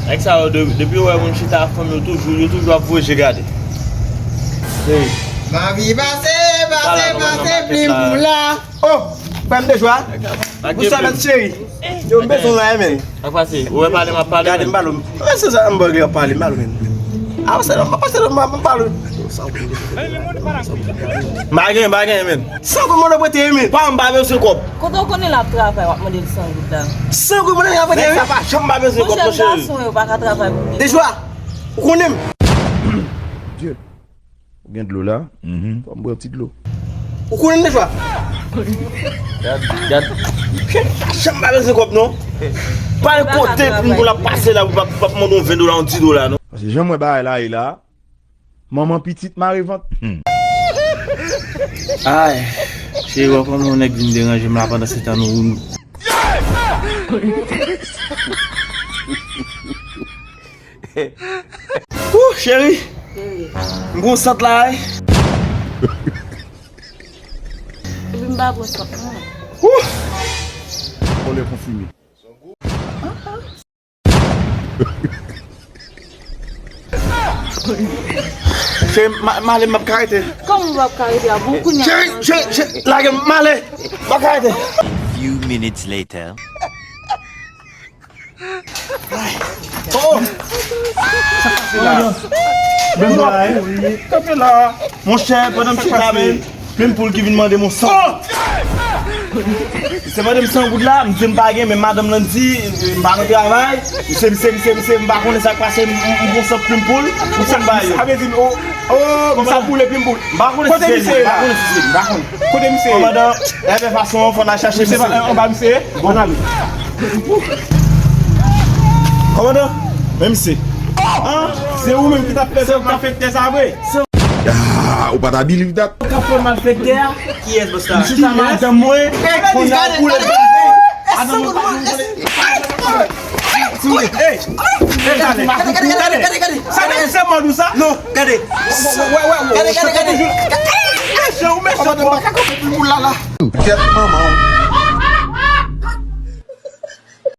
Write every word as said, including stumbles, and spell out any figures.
Nèg sa yo, de- depi yo wè moun chita ak fanm yo toujou, yo toujou ap voye je gade. Hey. Mavi pase, pase, pase, plim pou la. Oh, frè m Dejwa. Ou sa mèt cheri? Yo, m bezwen w la, men. Sa k pase? Ou wè pale, m ap pale. Gade, men. M pale. Mwen se sa, m bòg li ap pale, m pale, men. Avanse non, avanse non, m pale. M pa gen, m pa gen, men. San goud mwen prete, men. Pa m pa bezwen kòb. Kote w konnen l ap travay, w ap mande l san goud la? San goud mwen ap prete, men. Sa pa janm pa bezwen kòb, monchè. Jèn gason yo pa ka travay pou li. Dejwa, ou konnen m. Ou gen dlo la? Mhm. Fò m bwè yon ti dlo. Ou konnen deja? Gad, gad. Janm pa bezwen kòb non. Pa gen kote pou l ap pase la, pou l ap mande yon ven dola, yon dis dola non. Paske jan m wè bagay la ye la, manman pitit mare vant. Hmm. Ay, cheri, w ap wè yon nèg vin deranje m la pandan se tan nou. Wouh, cheri. Cheri. M gon sant la, wi. Epi m pa pran sant, non. Wouh. Vòlè konfime. Cheri, m a- m ale, m ap ka rete. Kòman w ap ka rete a? Bon, kounye a. Cheri, cheri, cheri, lage m, m ale. M ap ka rete. A few minutes later. Oh! Sa k pase la? Kanpe la. Monchè, pandan m chita, men, plim poul ki vin mande m yon san. Se mande m san goud la, m di m pa gen, men madanm lan di, m pa nan travay. Misye, misye, misye, misye, m pa konnen sa k pase, m, m, m pran san plim poul, m san ba yo. Sa vle di, oh, oh, m sa boule plim poul. M pa konnen si se li, m pa konnen si se li, m pa konnen. Kote misye ye? Kòmandan, enben fason, fò n al chache misye. Anba misye ye? Bon, n ale. Kòmandan, men misye. An, se ou menm ki t ap fè, ki t ap fè tè sa vre? Ah, ou pa ta believe that? Ou ka fè malfektè a? Kiyès, bòs la? Misye sa madanm mwen. Kòmandan, koule. Hey! Hey, gade, gade, gade, gade, gade. Sa se mòd ou sa? Non, gade. Wè, wè, wè. Gade, gade, gade. Mechan, ou mechan twòp. Kòmandan, m pa ka kanpe pou boul la, la. Kèt manman w.